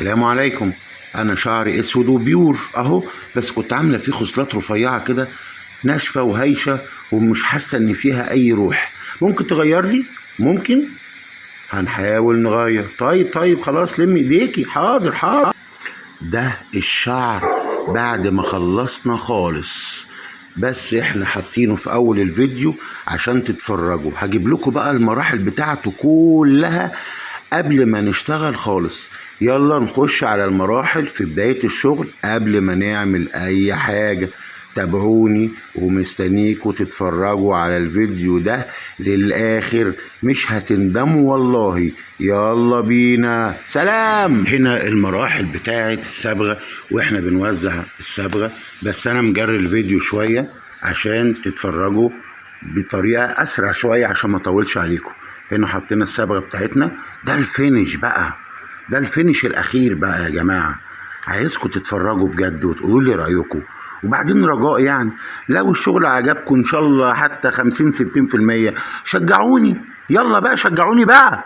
السلام عليكم. انا شعري اسود و pure اهو، بس كنت عامله فيه خصلات رفيعة كده ناشفة وهايشه ومش حاسه ان فيها اي روح. ممكن تغير لي؟ ممكن، هنحاول نغير. طيب خلاص، لمي ايديكي. حاضر حاضر. ده الشعر بعد ما خلصنا خالص، بس احنا حاطينه في اول الفيديو عشان تتفرجوا. هجيب لكم بقى المراحل بتاعته كلها قبل ما نشتغل خالص. يلا نخش على المراحل في بداية الشغل قبل ما نعمل اي حاجة. تابعوني ومستنيكوا تتفرجوا على الفيديو ده للآخر، مش هتندموا والله. يلا بينا، سلام. هنا المراحل بتاعة الصبغة واحنا بنوزع الصبغة، بس انا مجري الفيديو شوية عشان تتفرجوا بطريقة اسرع شوية عشان ما اطولش عليكم. هنا حطينا الصبغة بتاعتنا. ده ال finish بقى، ده ال finish الاخير بقى يا جماعة. عايزكم تتفرجوا بجد وتقولوا لي رأيكم. وبعدين رجاء يعني لو الشغل عجبكم ان شاء الله حتى 50-60% شجعوني. يلا بقى شجعوني بقى.